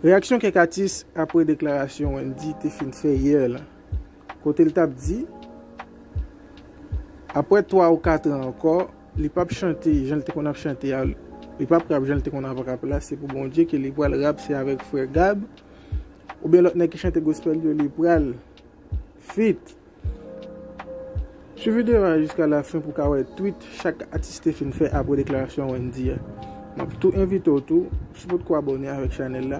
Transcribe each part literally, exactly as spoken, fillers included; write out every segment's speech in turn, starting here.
Reyaksyon kèk atis apre deklarasyon Wendyy te fin fè yè la, kote l t ap di, apre twa ou kat an ankò, li p ap chante jan l te konn ap chante a, li p ap rap jan l te konn ap rap la, se pou Bondye ke li pral rap, se avèk frè Gab, oubyen lòt nèg ki chante gospel yo, li pral feat. Swiv videyo a jiska lafen pou w ka wè tweet chak atis te fin fè apre deklarasyon Wendyy a. M ap tou envite w tou, si w potko abòne avèk chanèl la,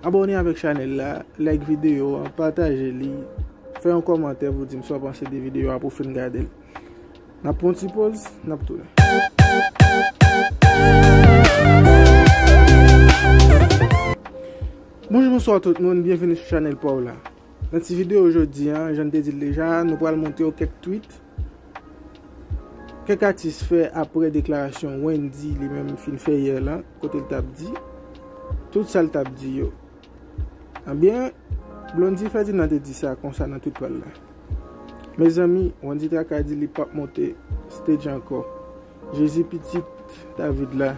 abòne avèk chanèl la, like videyo a, pataje li, fè yon kòmantè pou w di m sa w panse de videyo a pou w fin gade l. N ap pran yon ti poz, n ap tounen. Bonjou, bonswa tout moun, byenveni sou chanèl pa w la. Nan ti videyo jodi a, jan n te di l deja, nou pral montre w kèk tweet kèk atis fè apre deklarasyon Wendyy li menm fin fè yè la, kote l t ap di tout sa l t ap di yo. Ebyen, Blondy Ferdinand te di sa konsa nan tweet pa l la. Mezanmi, Wendyy Traka di li p ap monte stage ankò. Jezi pitit David la,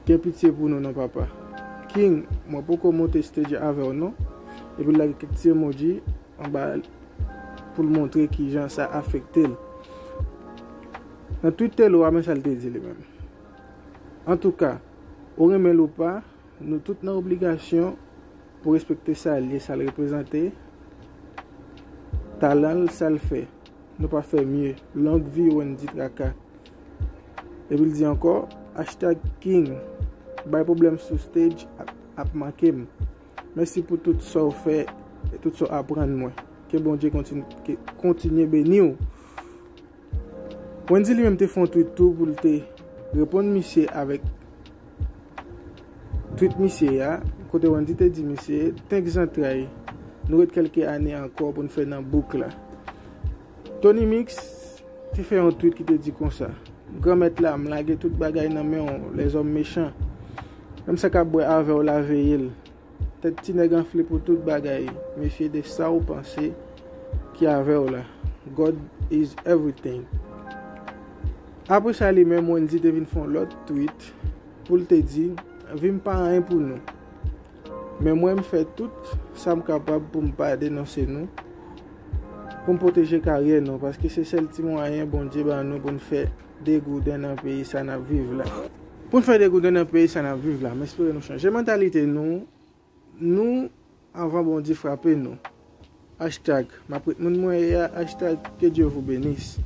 gen pitye pou nou non papa. King, mwen poko monte stage avè w non. Epi l lage kèk ti emoji anba pou l montre kijan sa afekte l. Nan tweet Telo a, men sa l te di li menm. Antouka, ou renmen l ou pa, nou tout nan obligasyon pou respekte sa l ye, sa l reprezante, talan l, sa l fè. Nou pa fè mye. Long vi Wendyy Traka. Epi l di ankò, hashtag King bay pwoblèm sou stage ap, ap manke m. Mèsi pou tout sa w fè e tout sa w aprann mwen. Ke Bondye kontin-, ke kontinye beni w. Wendyy li menm te fè yon tweet tou pou l te reponn misye avèk tweet misye a, kote Wendyy te di misye, tank zantray, nou ret kèlke ane ankò pou n fè nan bouk la. Tony Mix te fè yon tweet ki te di konsa, Granmèt la, m lage tout bagay nan men w, lèzòm mechan. Menm sa k ap bwè avè w la, veye l. Tèt ti nèg anfle pou tout bagay. Mefye de sa w panse ki avè w la. God is everything. Apre sa, li menm, Wendyy te vin fè yon lòt tweet pou l te di, vi m pa anyen pou nou. Men mwen, m fè tout sa m kapab pou m pa denonse nou, pou m pwoteje karyè nou, paske se sèl ti mwayen Bondye ba nou pou n fè degouden nan peyi sa n ap viv la. Pou n fè degouden nan peyi sa n ap viv la, m espere nou chanje mantalite nou, nou, anvan Bondye frape nou. Hashtag, m ap ret moun mwen ye a, hashtag, que Dieu vous bénisse.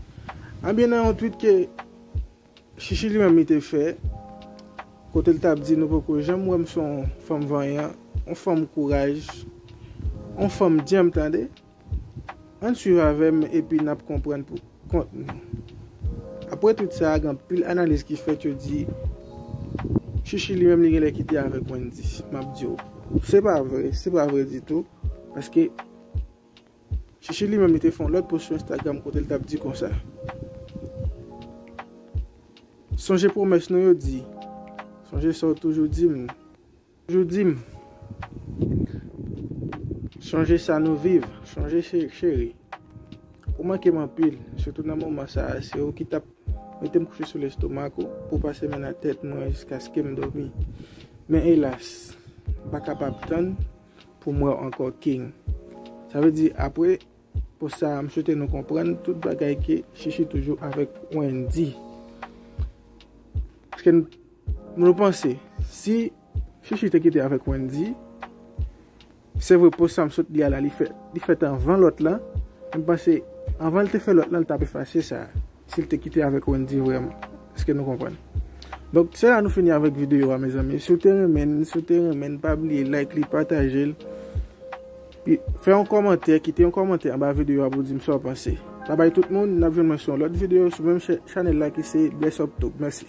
Ebyen, nan yon tweet ke Chichi li menm li te fè, kote l t ap di, nou poko janm wè m se yon fanm vanyan, yon fanm kouraj, yon fanm djanm, tande. Ann swiv avè m epi n ap konprann pou kont nou. Apre tweet sa a, gen anpil analiz ki fèt, yo di Chichi li menm li genlè kite avèk Wendyy. M ap di w, se pa vre, se pa vre ditou, paske Chichi li menm li te fè yon lòt post sou Instagram kote l t ap di konsa, sonje pwomès nou yo di, sonje sa w toujou di m, toujou di m, sonje sa nou viv, sonje che-, cheri. Ou manke m anpil, sitou nan moman sa a, se ou ki t ap mete m kouche sou lestomak ou, pou w pase men nan tèt mwen jiskaske m dòmi. Men elas, m pa kapab tann pou m wè w ankò, King. Sa vle di, apre post sa a, m swete nou konprann tout bagay ke Chichi toujou avèk Wendyy. Paske n-, nou panse, si Chichi te kite avèk Wendyy, se vre, post sa m sot li a la, li fè, li fèt anvan lòt lan. M panse, anvan l te fè lòt lan, l t ap efase sa, si l te kite avèk Wendyy vrèman. Èske nou konprann? Donk, se la nou fini avèk videyo a, mezanmi. Si w te renmen l, si w te renmen l, pa bliye like li, pataje l. Pi, fè yon kòmantè, kite yon kòmantè anba videyo a pou w di m sa w panse. Babay tout moun, n ap jwenn mwen sou yon lòt videyo, sou menm chè-, chanèl la ki se Bless Up Tube. Mèsi.